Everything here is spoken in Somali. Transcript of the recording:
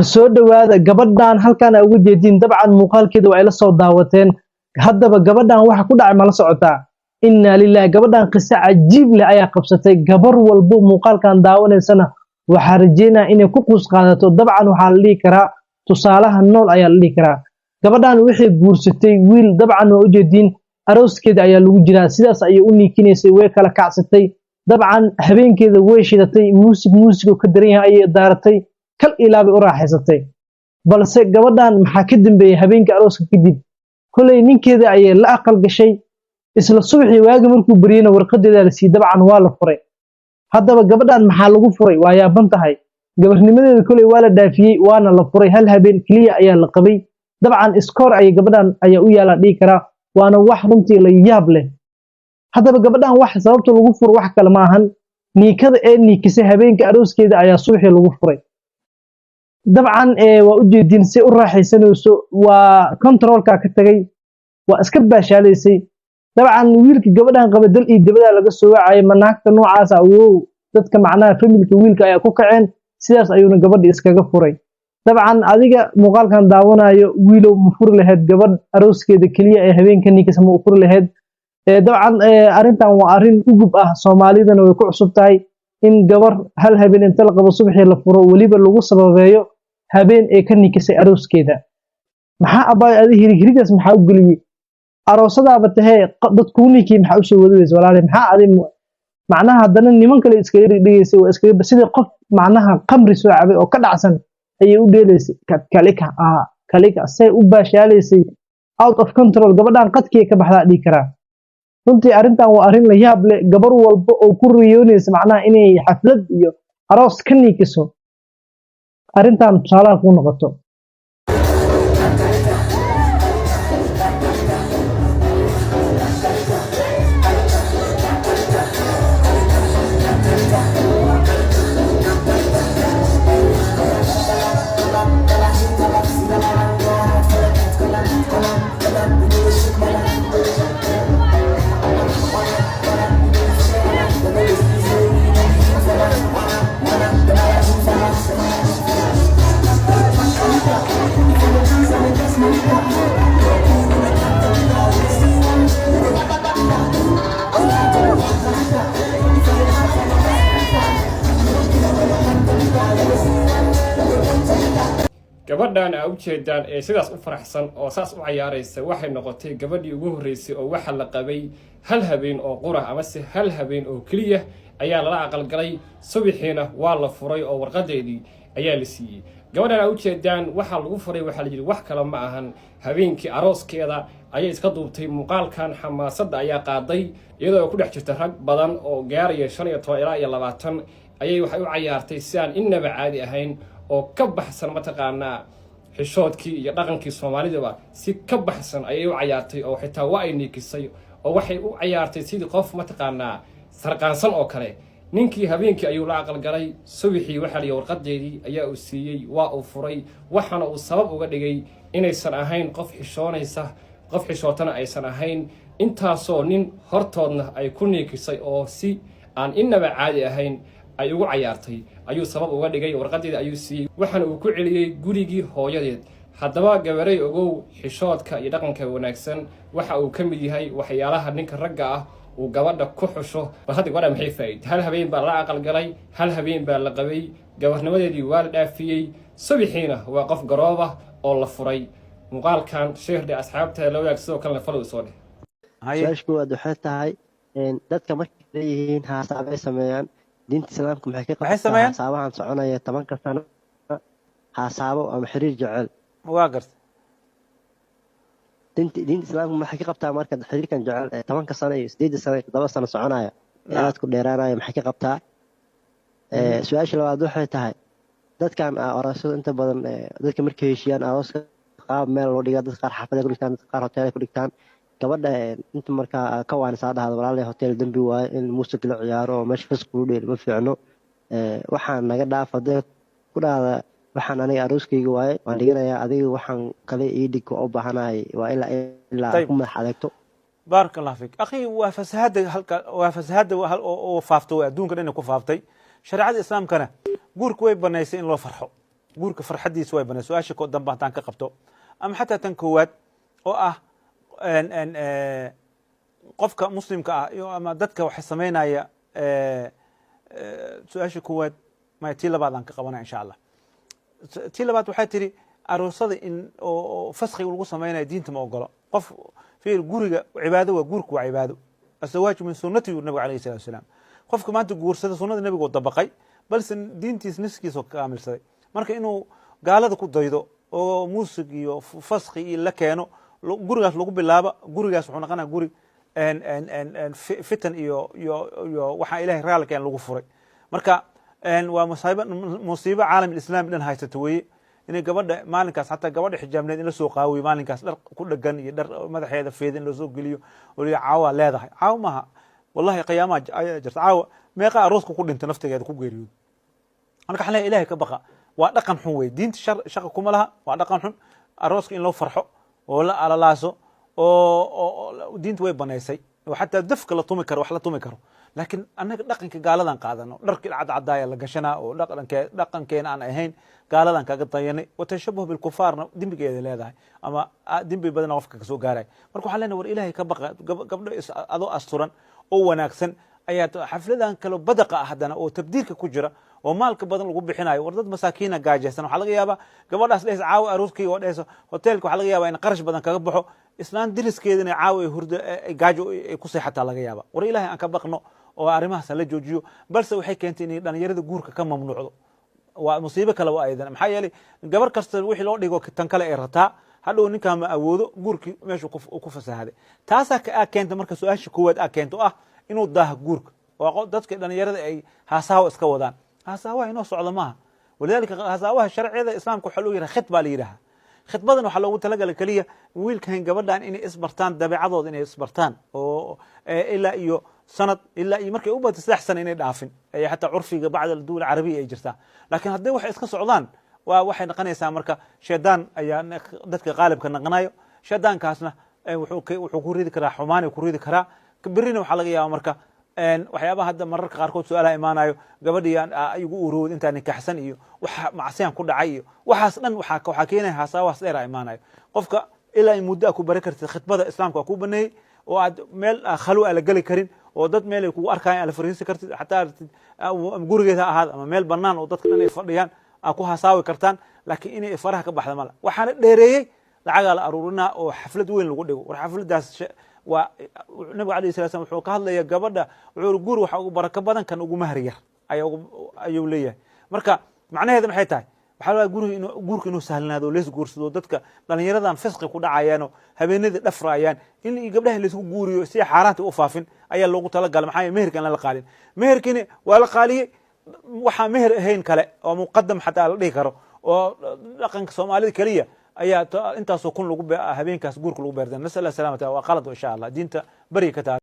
War soo dhowaada. Gabadhan halkan aa uga jeediin, dabcan muuqaalkeeda waa ila soo daawateen. Haddaba gabadhan waxa ku dhacay mala socotaa? Innaa lillahi! Gabadhan qiso cajiib leh ayaa qabsatay. Gabar walbo muuqaalkan daawanaysana waxaa rajeynaya inay ku quus qaadato. Dabcan waxaa la dhihi karaa tusaalaha nool ayaa la dhihi karaa. Gabadhan waxay guursatay wiil. Dabcan waa ujeediin, arooskeeda ayaa lagu jiraa. Sidaas ayay u niikinaysay, way kala kacsatay. Dabcan habeenkeeda way shidatay muusig, muusigoo ka daran yahay ayay daaratay, kal ilaabay u raaxaysatay. Balse gabadhan maxaa ka dambeeyey habeenkii arooska kadib? Kolay ninkeeda ayay la aqal gashay. Isla subaxii waagi markuu baryeyna warqadeeda la siiyey. Dabcan waa la furay. Haddaba gabadhan maxaa lagu furay? Waa yaaban tahay. Gabarnimadeeda kolay waa la dhaafiyey, waana la furay. Hal habeen keliya ayaa la qabay. Dabcan iskoor ayay gabadhan ayaa u yaala dhihi karaa, waana wax runtii la yaab leh. Haddaba gabadhan wax sababta lagu furo wax kale maahan, niikada ee niikisay habeenka arooskeeda ayaa subaxii lagu furay. Dabcan waa ujeedin si u raaxaysanayso, waa controlka ka tagay, waa iska baashaalaysay. Dabcan wiilka gabadhan qaba dal iyo dibadaa laga soo wacayay, manaagta noocaasa awow. Dadka macnaha familka wiilka ayaa ku kaceen, sidaas ayuuna gabadha iskaga furay. Dabcan adiga muuqaalkan daawanayo, wiilow, ma furi lahayd gabadh arooskeeda keliya ee habeenka ninkasa? Ma u furi lahayd? Dabcan arrintan waa arrin ugub ah, Soomaalidana way ku cusub tahay in gabar hal habeen inta la qabo subaxii la furo, weliba lagu sababeeyo habeen ee ka nikisay arooskeeda. Maxaa abaay adi hirihiridaas maxaa u geliyey? Aroosadaaba tahee, dad kuu ninkii maxaa usoo wadaweysa, walaale? Maxaa adi macnaha haddana niman kale iskaga dhigdhigaysay? Waa iskaga sidii qof macnaha qamri soo cabay oo ka dhacsan ayay u dheelaysay, kalika kalika say u baashaalaysay, out of control. Gabadhan qadkii ka baxdaa dhihi karaa. Runtii arrintan waa arrin la yaab leh. Gabar walba oo ku riyoonaysa macnaha inay xaflad iyo aroos ka niikiso, arrintan tusaalaha kuu noqoto. Gabadhan aa ujeedaan ee sidaas u faraxsan oo saas u cayaaraysa waxay noqotay gabadhii ugu horreysay oo waxa la qabay hal habeen oo qura, amase hal habeen oo keliya ayaa lala aqalgalay, subaxiina waa la furay oo warqadeedii ayaa la siiyey. Gabadhan aa ujeedaan waxaa lagu furay, waxaa la yidhi wax kale ma ahan, habeenkii arooskeeda ayay iska duubtay muuqaalkan. Xamaasadda ayaa qaaday, iyadoo ku dhex jirta rag badan oo gaaraya 15 ilaa iyo 20 ayay waxay u cayaartay si aan innaba caadi ahayn oo ka baxsan mataqaanaa xishoodkii iyo dhaqankii Soomaalidaba. Si ka baxsan ayay u cayaartay oo xitaa waa ay niikisay oo waxay u cayaartay sidii qof mataqaanaa sarqaansan oo kale. Ninkii habeenkii ayuu la aqalgalay, subaxii waxaa la warqadeedii ayaa uu siiyey, waa uu furay. Waxaana uu sabab uga dhigay inaysan ahayn qof xishoonaysa, qof xishootana aysan ahayn, intaasoo nin hortoodna ay ku niikisay oo si aan innaba caadi ahayn ay ugu cayaartay ayuu sabab uga dhigay. Warqadeeda ayuu siiyey, waxaana uu ku celiyey gurigii hooyadeed. Haddaba gabarey, ogow, xishoodka iyo dhaqanka wanaagsan waxa uu ka mid yahay waxyaalaha ninka ragga ah uu gabadha ku xusho. Bal hadda gabadha maxay faa'iid? Hal habeen baa la aqalgalay, hal habeen baa la qabay, gabarnimadeedii waa la dhaafiyey, subixiina waa qof garooba oo la furay. Muuqaalkan share dheh, asxaabta la wadaag, sidoo kalena follow soo dheh. Su-aasha koowaad waxay tahay, dadka markay leeyihiin haasaabay sameeyaan, diinta Islaamka maxay ka Maxay qabtaa sameeyaan? Haasaabahan soconaya 10-ka sano, haasaabo ama xiriir jecel. Waa garta. Diinta Islaamka maxay ka qabtaa marka xiriirkan jecel ee 10-ka sano iyo 8-da sano iyo 7 sano soconaya ee aadku dheeraanaya, maxay ka qabtaa? Su-aasha labaad waxay tahay, dadkan aroosyada inta badan, dadka markay heshiiyaan arooska qaab meel loo dhigaa, dadka qaar xaafaday ku dhigtaan, dadka qaar hoteelay ku dhigtaan. Gabadha inta markaa ka waanisaa, dhahda: "Walaalay, hotel dembi waaye in muusig la ciyaaro oo meesha fisq lagu dheelo ma fiicno, waxaan naga dhaaf." Hadday ku dhahda: "Waxaan aniga arooskayga waaye, waan dhiganayaa, adiga waxaan kale ii dhig, waa u baahanahay," waa ilaa ilaa ku madax adeegto. Baarak Allah fiik, akhi. Waa fasahada halka, waa fasahada oo faaftay, waa adduunka dhan ku faaftay. Shareecada Islaamkana guurku way banaysay in loo farxo. Guurka farxaddiisa way banay. Su-aasha dambe haddaan ka qabto ama xataa tan koowaad oo ah qofka muslimka ah iyo ama dadka waxa samaynaya, su-aasha koowaad maya, tii labaad aan ka qabanaya insha Allah. Tii labaad waxay tidhi aroosada in oo faskhiga lagu samaynayo diinta ma ogolo. Qof fiir, guriga cibaado waa, guurku waa cibaado. الزواج من سنتي yuri nabiga alayhi salatu wasalaam. Qofka maanta guursada sunnada nebigu dabaqay, balse diintiis niskiisa kaamilsaday. Marka inuu gaalada ku daydo oo muusig iyo faski iyo la keeno gurigaas lagu bilaabo, gurigaas wuxuu noqonaya guri fitan iyo waxaa ilahay raalkeen lagu furay. Marka waa musiibo, musiibo caalam islami dhan haysata weeye, inay gabadha maalinkaas, xataa gabadha xijaabneed, in lasoo qaawiyo maalinkaas, dhar ku dhagan iyo dhar madaxeeda feeda in lasoo geliyo oo liya caawa leedahay. Caawa maaha, wallahi qiyaamaha ayaa jirta. Caawa meeqa arooska ku dhinta, naftigeeda ku geeriyooda? Marka waxaan leeyahay ilahay ka baqa. Waa dhaqan xun wey, diinta shar shaqa kuma laha, waa dhaqan xun. Arooska in loo farxo oo la alalaaso oo diinta way banaysay, oo xataa dafka la tumi karo, wax la tumi karo, laakiin annaga dhaqanka gaaladan qaadano, dharkii cadcadaaya la gashanaa oo dhaqankeena aan ahayn, gaaladan kaga dayanay. وتشبه بالكفار na dembigeeda leedahay ama dembi badana qofka kasoo gaaray. Marka waxaan leenahay, war ilaahay ka baqa. Gabdho adoo asturan oo wanaagsan ayaa xafladan kaloo badaqa ah haddana oo tabdiirka ku jira oo maalka badan lagu bixinayo. War dad masaakiina gaajaysan, waxaa laga yaabaa gabadhaas dhehaysa caawa arooskayga oo dhehaysa hoteelka, waxaa laga yaabaa in qarash badan kaga baxo, islaan diriskeedina caawa ay hurdo, ay gaajo ay ku seexataa laga yaaba. War ilaahay aan ka baqno oo arrimahaas la joojiyo. Balse waxay keentay inay dhalinyarada guurka ka mamnuucdo. Waa musiibo kale waa ayadana, maxaa yeelay gabar kasta wixii loo dhigo tan kale ay rataa. Hadhow ninkaa ma awoodo guurkii meeshuu ku fasahaday. Taasaa aa keenta. Marka su-aasha koowaad aa keento ah inuu daaha guurka oo dadka dhalinyarada ay haasaawa iska wadaan. Haasaawaha inoo socdo maaha. ولذلك haasaawaha sharciyada islaamka waxaa loo yiraha khidbaa la yidhaha. Khidbadan waxaa loogu talagalay keliya wiilkan gabadhan inay isbartaan, dabeecadooda inay isbartaan, oo ilaa iyo sanad, ilaa iyo markay u badato 3 sano inay dhaafin ay xataa curfiga bacd الدول العربية ay jirtaa. Laakiin hadday waxay iska socdaan, waa waxay noqonaysaa marka shaydaan ayaa dadka qaalibka naqanayo. Shaydaankaasna wuxuu ku ridi karaa xumaan, ku ridi karaa. Berrina waxaa laga yaaba marka waxyaabaha hadda mararka qaarkood su-aalaha imaanayo, gabadhii igu urowd intaa nikaxsan iyo waxa macsiyaan ku dhacay iyo waxaas dhan, waxaa keenaya haasaawahaas dheera imaanayo. Qofka ilaa in muddo a ku bari kartid, khidbada islaamka waa kuu baneeyey, oo aad meel khalo a la geli karin oo dad meel ay kugu arkayan aa la fariisi kartid, xataa ama gurigeed ha ahaado ama meel banaan oo dadka dhan ay fadhiyaan aa ku hasaawi kartaan, laakiin inay faraha ka baxda mala. Waxaana dheereeyey lacagaa la aruurinaa oo xaflad weyn lagu dhigo. War xafladaas waa nabiga alayh sala slam wuxuu ka hadlaya gabadha, wuxuu guur waxa ugu barako badan kan ugu mahri yar ayuu leeyahay. Marka macnaheeda maxay tahay? Waxaa laga guriga inuu guurka inuu sahlanaado, lees guursado, dadka dhalinyaradan fisqi ku dhacayaanoo habeenadii dhafraayaan, in gabdhaha laisku guuriyo si xaaraanta u faafin ayaa loogu talagalay. Maxaa yeele meherka in lala qaalin, meherkini waa la qaaliyey. Waxaa meher ahayn kale oo muqadam xataa la dhihi karo oo dhaqanka soomaalida keliya ayaa intaasoo kun lagu habeenkaas guurka lagu beertay. نسأل الله السلامة. Waa qalad insha Allah, diinta beriga ka tahay.